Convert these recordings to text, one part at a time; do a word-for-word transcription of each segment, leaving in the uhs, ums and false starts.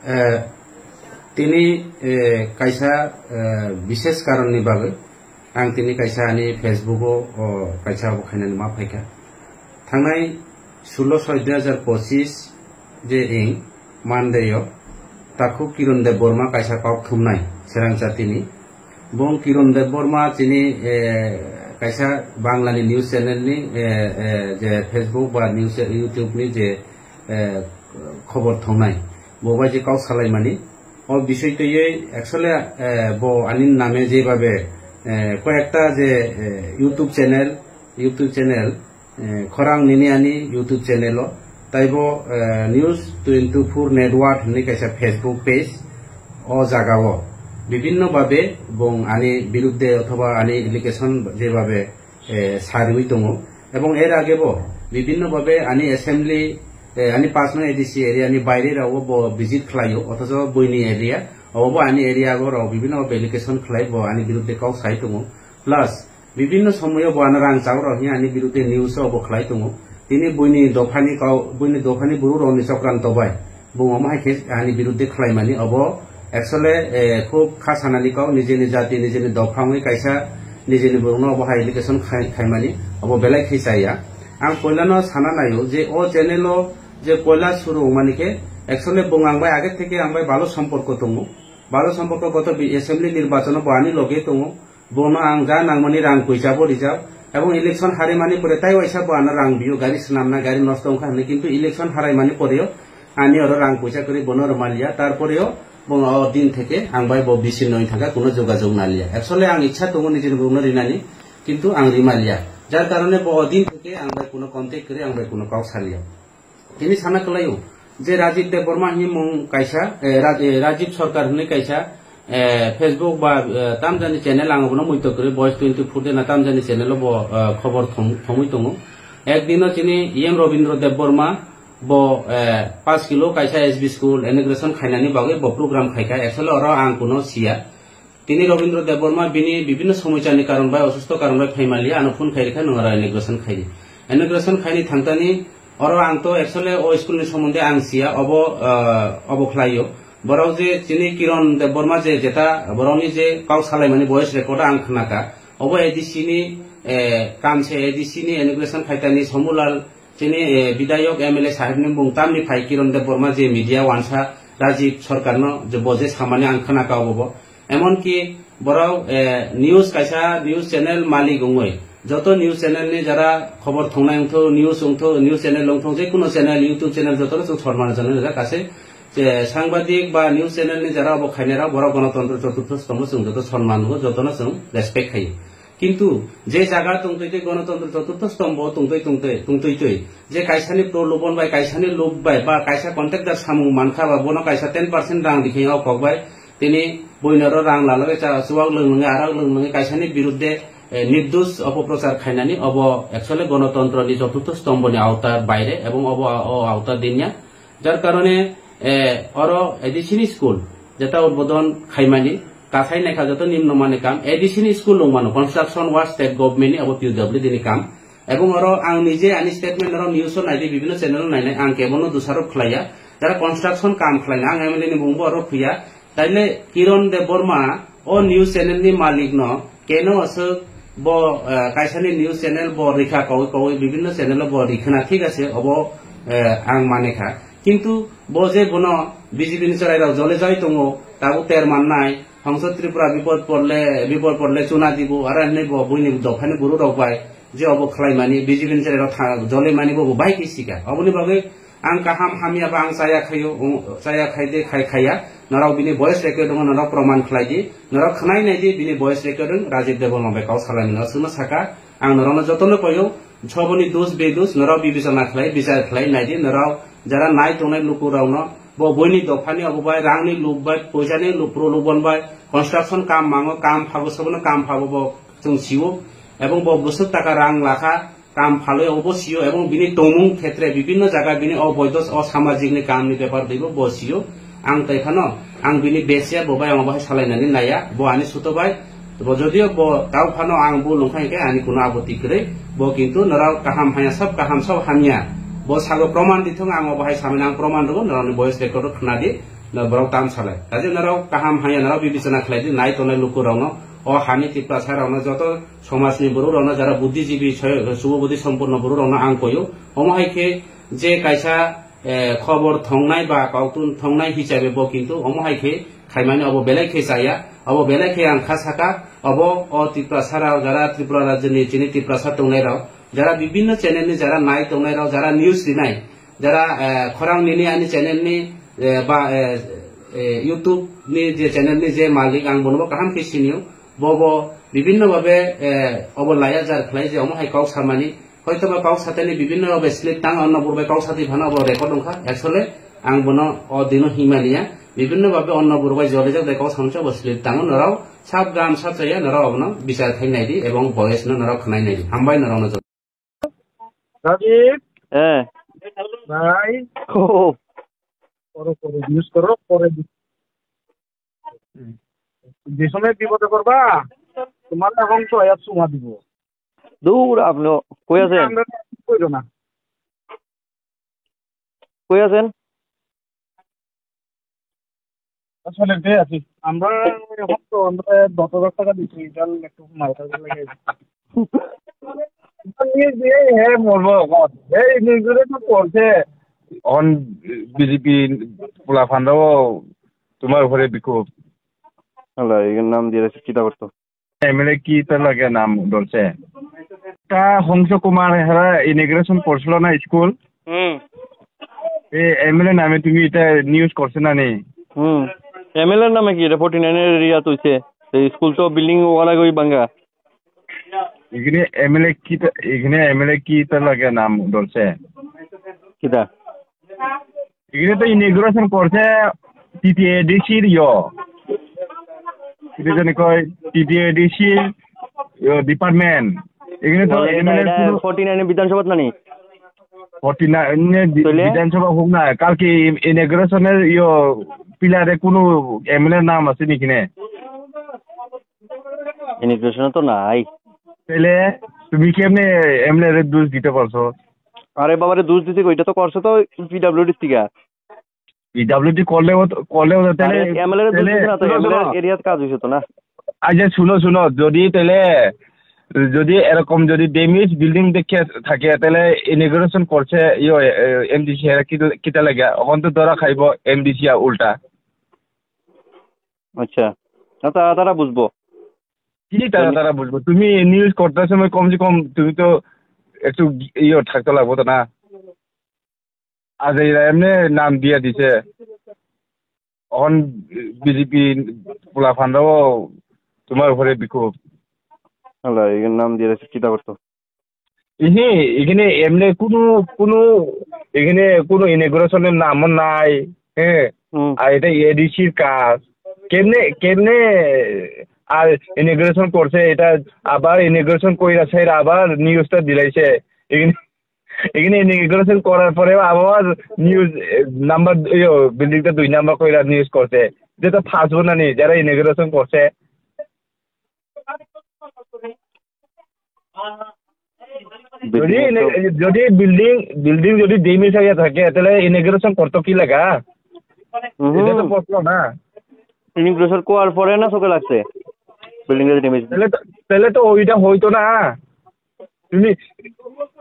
Eh, tini, eh, kaisa, eh, bishes karonni bagwi ang tini kaisa ani Facebook o, o, kaisa obo khainani ma phaikha. Thangnai sullo soi dui hajar pochis je ing Monday o takhuk Kiron Debbarma kaisa kok thumnai Serang jatini. Bong Kiron Debbarma chini, eh, kaisa Bangla ni news channel ni, eh, eh, je Facebook ba news, YouTube ni je, eh, khobor thumnai. Bo bai je kok salaimani. O bisoi twiwi actually, eh, bo ani name jebabe, eh, koyekta je, eh, YouTube channel, YouTube channel, eh, khorang nini ani YouTube channel o, taibo, eh, News twenty four Network hinwi kaisa Facebook page, o jaga o bibinno babe bong ani birudde othoba ani allegation jebabe, eh, sariwi tongo, ebong er age bo bibinno babe ani assembly, eh, ani paanch nong A D C area ni baire rao bo visit khlaio, othocho buini area, obo bo ani area o rao bibinno babe allegation khlai bo ani birudde kok sai tongo, plus bibinno somoyo bo ano rang chao rao hwnwi ani birudde news o bo khlai tongo. Tini buini dophani kau, buini dophani buru rao ni chokranto bai. Bung omo hai khe ani birudde khlaimani obo actually, eh, khub kha sanani kok, nijeni jati, nijeni dopha wngwi kaisa nijeni borokno obo hai allegation khai-, khaimani obo belai khe chaya. Ang poilano sana naio je o channel o je poila suru wngmani khe actually bung ang bai age theke ang bai balo somporko tongo. Balo somporko goto bi-, assembly nirbachano bo ani loge tongo. Bono ang ja nangmani rang puisa bo rijak, ebong election harimani pore tai waisa bo ano rang bio, gari swnamna, gari nosto wngkha hinwi, kintu election haraimani poreo ani oro rang puisa kwrwi bono rwmaliya, tarporeo bo o din theke ang bai bo bisi noi thangkha, kuno jogajog naliya. Actually ang ichha tongo nijini borokno rinani, kintu ang rimaliya, jar karone bo o din theke ang bai kuno contact kwrwi, ang bai kuno kok saliya. Tini sana kwlaio je Rajib Debbarma hinwi mung kaisa, eh, Raj-, eh, Rajib Sarkar hinwi kaisa, eh, Facebook ba, eh, tamjani channel, ang bono muitok kwrwi, Voice twenty four de na tamjani channel o bo, eh, khobor thom-, thomwi tongo. Ekdino chini E M Robindra Debbarma bo, eh, paanch kilo kaisa S B school inauguration khainani bagwi bo program khaikha, actually oro ang kuno siya. Tini Robindra Debbarma bini bibinno somochani karon bai, osusto karon bai phaimaliya, ano phone khai rikha, nwng aro inauguration khaidi. Inauguration khaini thangtani oro ang to actually o school ni somonde ang siya, obo, ah, obo khlaio. Borok je chini Kiron Debbarma je jeta borokni je kok salaimani voice record ang khnakha. Obo A D C ni, eh, kam se A D C ni inauguration khaitani Somulal Chini, eh, bidayok M L A sahibni mung tamni phai Kiron Debbarma je media wansa Rajib Sarkarno je bo je samani ang khna ka obo bo. Emonki borok, eh, news kaisa news channel malik wngwi joto news channel ni jara khobor thongnai wngthu, news wngthu, news channel wngthu, je kuno channel, YouTube channel jotono chwng sormano channel rijak kase je sangbadik ba news channel ni jara obo khainai rok borok Ganatantro Choturtho Stombo chwng joto sorman nugo, jotono chwng respect khaio. Kintu je jaga tongtwi twi Ganatantro Choturtho Stombo tongtwi tongtwi, tongtwi twi, je kaisani prolobon bai, kaisani lob bai, ba kaisa contractor samung mankha ba, bono kaisa ten percent rang rikhe o kok bai, tini buinoro rang lalogwi cha chuwak lwnglwngi, arak lwnglwngi kaisani birudde, eh, nirdosh opoprochar khainani, obo actually Ganatantro ni Choturtho Stombo ni awtar baire, ebong obo o awtar dinya. Jar karone, eh, oro A D C ni school jeta udbodon khaimani, kasai naikha joto nimno mani kam, A D C ni school wngmano, construction work state government ni abo P W D ni kam. Ebong oro ang nije ani statement oro news o naidi, bibinno channel o nainai, ang kebono dusarop khlaiya. Jara construction kam khlaina, ang M L A ni mungbo oro phuya. Taile Kiron Debbarma o news channel ni malik no keno aswk bo, eh, kaisani news channel bo rikha kaui kaui bibinno channel o bo rikhna, thik ase, obo, eh, ang mane kha. Kintu bo je bono B J P ni chwrai rok jole jai tongo, tabuk ter mannai, Hongso Tripura bipod porle, bipod porle chuna dibo, aro hinwi bo buini dophani buru rok bai je obo khlai mani, B J P ni chwrai rok tha-, jole mani bo bo bai khe sikha. Oboni bagwi ang kaham hamya ba ang chaya khaio, um, chaya khai de khai khaya. Norok bini voice record wng norok proman khlai di. Norok khnai nai di bini voice record wng Rajib Debbarma bai kok salai mano. Chwngno saka ang norokno jotono koyo. Soboni dos bedos norok bibechona khlai, bichar khlai nai di. Norok jara nai tongnai luku rokno bo buini dophani obo bai, rangni lub bai, poisani lub, pro lubon bai, construction kam mango, kam phago, sobono kam phago bo chwng sio. Ebong bo bwswk taka rang lakha, kam phalwi obo sio, ebong bini tongmung khetre bibinno jaga bini oboido o samajikni kamni bepar twibo bo sio. Ang tei phano ang bini besiya bo bai ang obo hai salainani naiya, bo ani suto bai. Bo jodio bo tao phano ang bo lungkha hinkhe ani kuno aboti kwrwi, bo kintu norok kaham hanya sab kaham sab hamya. Bo sago proman dithung, ang obo hai samani ang proman rwgo, norokni voice record o khna di. No, borok tam salai. Kaje norok kaham hanya norok bibechona khlai di, nai tongnai luku rokno, o hani Tiprasa rokno, joto somajni borok rokno, jara buddhijibi, soy-, subobodhi somponno borok rokno ang koyo. Omo hai khe je kaisa, eh, khobor thongnai ba kautun thongnai hisabe bo kintu omo hai khe khaimani obo belai khe chaya, obo belai khe ang kha saka, obo o Tiprasa rok, jara Tripura rajyoni chini Tiprasa tongnai rok, jara bibinno channel ni jara nai tongnai rok, jara news rinai, jara, eh, khorang nini ani channel ni, eh, ba, eh, eh, YouTube ni je channel ni je malik, ang bono bo kaham khe sinio. Bo bo bibinno babe, eh, obo laya jar khlai je omo hai kok samani. Hoito ba kok satani bibinno babe slip tang, onno burbai kok sati phano obo record wngkha. Actually, ang bono o dino himaliya. Bibinno babe onno burbai jolijak de kok samcha obo slip tango norok. Sab gam sab chaya norok obono bichar khai nai di ebong voice no norok khnai nai di. Hambai norok no. Rajiv, Eh. Bhai, Oh. Poro, poro, use koro, pore di-, যে সময় বিপদে পড়বা, তোমার এখন তো আয়াত সুমা দিব। দূর আপনি, কই আছেন? আমরা কইরো না। কই আছেন? আসলে কে আছি? আমরা এখন তো আমরা দশ হাজার টাকা দিচ্ছি, এটা একটু মাথা লাগে। এই যে, হ্যাঁ, বলবো এখন। এই নিউজে তো পড়ছে। এখন বিজেপি পোলা ফান্ডাও তোমার উপরে বিক্ষোভ। আল্লাহ, এর নাম দিয়ে রাখছে, কিতা করতো? এমএলএ কি তার লাগে নাম বলছে? তা হংস কুমার হেরা ইনোগ্রেশন করছিল না স্কুল? হুম। এ এমএলএ নামে তুমি এটা নিউজ করছে না নি? হুম। এমএলএ নামে কি? এটা ফর্টি নাইন এর এরিয়া তো হইছে। এই স্কুল তো বিল্ডিং ওয়ালা গই বাঙ্গা। এখানে এমএলএ কি তা-, এখানে এমএলএ কি তার লাগে নাম বলছে? কিতা? এখানে তো ইনোগ্রেশন করছে টিটিএডিসির ইয়ো। এটা জানি কয় টিটিএডিসির ইয়ো ডিপার্টমেন্ট। এখানে তো মানে এটা, এমএলএ এটা কোনো ফর্টি নাইন বিধানসভাত নানি? ফর্টি নাইন বি-, তাহলে? বিধানসভা হোক না, কালকে ইনোগ্রেশনের ইয়ো পিলারে কোনো এমএলএ নাম আছে নাকি নে? ইনোগ্রেশনে তো নাই। তাহলে তুমি কেমনে এমএলএ রে দোষ দিতে পারছো? আরে বাবারে, দোষ দিতে কই? এটা তো করছে তো পিডব্লিউডি থেকে। পিডব্লিউডি করলেও তো, করলেও তো তাহলে আরে এমএলএ রে দোষ তাহলে দিছে না তো, শুনো, এমএলএ শুনো। এরিয়াত কাজ হইছে তো না। আচ্ছা, শুনো, শুনো, যদি তাহলে, যদি এরকম যদি ড্যামেজ বিল্ডিং দেখে থাকে, তাহলে ইনোগ্রেশন করছে, ইয়ো, এ, এমডিসি এরা কি, কিতা লাগে? ওখান তো ধরা খাইবো এমডিসি আর উল্টা। আচ্ছা, না, তা-, তারা বুঝবো। কি তারা, তুমি তারা বুঝবো? তুমি নিউজ করতে সময় কমসে কম তুমি তো একটু ইয়ে থাকতে লাগবো তো না? আজ এরা এমনি নাম দিয়ে দিছে। এখন বিজেপি পোলা ফান্ডাও তোমার উপরে বিক্ষোভ। আল্লাহ, এর নাম দিয়ে রাখছে, কিতা করতো? ইহি, এখানে এমনি কোনো, কোনো, এখানে কোনো ইনোগ্রেশনের নামও নাই, হ্যাঁ? হুম। আর এটা এডিসির কাজ। কেমনে, কেমনে আর ইনোগ্রেশন করছে, এটা আবার ইনোগ্রেশন কইরা সেরা আবার নিউজটা দিলাইছে। এখানে, এখানে ইনোগ্রেশন করার পরে আবার নিউজ, এ, নাম্বার, ইয়ো, বিল্ডিংটা দুই নাম্বার কইরা নিউজ করছে। এটা তো ফার্স্ট না নি, যারা ইনোগ্রেশন করছে। যদি বিল্ডিং এ তো এনে-, যদি বিল্ডিং, বিল্ডিং যদি ড্যামেজ হয়ে থাকে, তাহলে ইনোগ্রেশন করতো কি লাগা? হুম। এটা তো প্রশ্ন না। ইনোগ্রেশন করার পরে না চোখে লাগছে বিল্ডিং এর ড্যামেজ। তাহলে তো, তাহলে তো ওইটা হইতো না। তুমি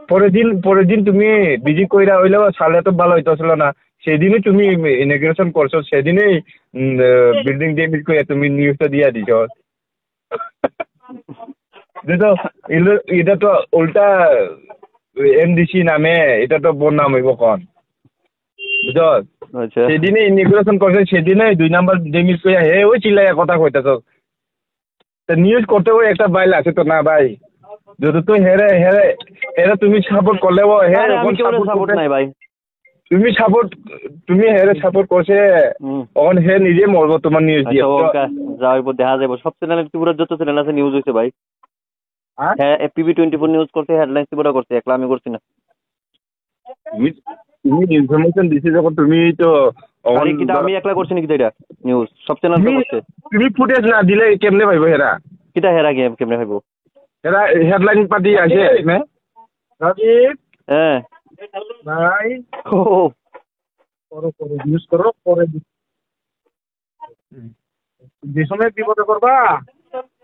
পরের দিন, পরের দিন তুমি ভিজিট কইরা হইলেও সালে তো ভালো হইতো ছিল না। সেদিনই তুমি ইনোগ্রেশন করছো, সেদিনই, উম, আহ, বিল্ডিং ড্যামেজ করে তুমি নিউজটা দিয়া দিছো। এটা তো ইলো-, এটা তো উল্টা এমডিসি নামে, এটা তো বদনাম হইব কোন? বুঝছস? আচ্ছা। সেদিনে ইনোগ্রেশন করছে, সেদিনে দুই নাম্বার ডেমিস কইয়া হে ওই চিল্লাইয়া কথা কইতাছস। তা নিউজ করতে ওই একটা বাইল আছে তো না ভাই? যদি তুই হেরে, হেরে, হেরে তুমি সাপোর্ট করলেও হে আরে, আমি এখন কেউ সাপোর্ট সাপোর্ট করতে নাই ভাই। তুমি সাপোর্ট, তুমি হেরে সাপোর্ট করছে, হুম। এখন হে নিজে মরবো তোমার নিউজ দিয়ে। আচ্ছা, ওকে, যা হইব দেখা যাইব। সব চ্যানেল, ত্রিপুরার যত চ্যানেল আছে নিউজ হইছে ভাই। হ্যাঁ? হ্যাঁ, এপিবি টোয়েন্টি ফোর নিউজ করছে, হেডলাইন ত্রিপুরা করছে, একলা আমি করছি না। তুমি, তুমি ইনফরমেশন দিছি যখন তুমি তো আরে, অখন কিতা ধর- আমি একলা করছি নাকি এটা নিউজ? সব চ্যানেল তো তুমি, করছে। তুমি ফুটেজ না দিলে কেমনে পাইবো হেরা? কিতা হেরা গেম কেমনে পাইবো? এরা হেডলাইন পাতি আছে, নে? রাজীব। হ্যাঁ। ভাই। ও। করো, করো, নিউজ করো, পরে দি-, যে সময় বিপদে পড়বা,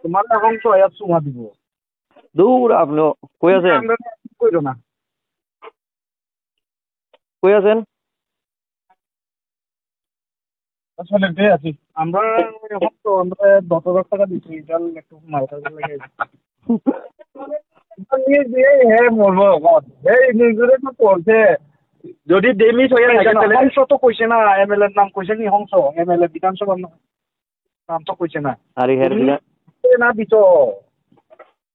তোমার এখন তো আয়াত চুমা দিব। দূর আপনি, কই আছেন? আমরা কইরো না। কই আছেন? আসলে কে আছি? আমরা এখন তো আমরা দশ হাজার টাকা দিচ্ছি, এটা একটু মালটা লাগে। নিয়ে দিয়ে হে মরবো এখন। এই নিজেরে তো পড়ছে। যদি ডেমিস হয়ে থাকে তাহলে হংস তো কইছে না, এমএলএ এর নাম কইছে নি হংস? এমএলএ বিধানসভার নাম, নাম তো কইছে না। আরে হ্যাঁ, তুমি বিধান- এ না দিত।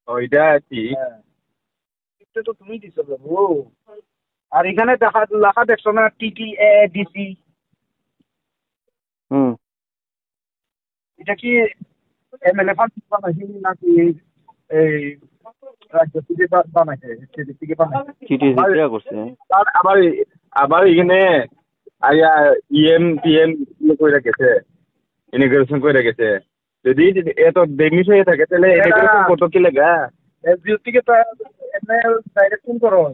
ওইটা কি? হ্যাঁ। এটা তো তুমি দিছো বাবু। আর এখানে দেখা, লেখা দেখছো না, টিটিএডিসি? হুম। এটা কি এমএলএ ফান্ড বানাইছে নাকি এই রাজ্য থেকে বা-, বানাইছে, স্টেট থেকে বানাইছে? টিটিএডিসি আমার, কে করছে? আর আমার, আমার এখানে আয়া ইএম টিএম ইয়ে করে রেখেছে, ইনোগ্রেশন করে রেখেছে। যদি এত ডেমিস হয়ে থাকে, তাহলে এটা ইনোগ্রেশন করতো কি লেগা? এসডিও থেকে তো এমএল ডাইরেক্ট ফোন করো।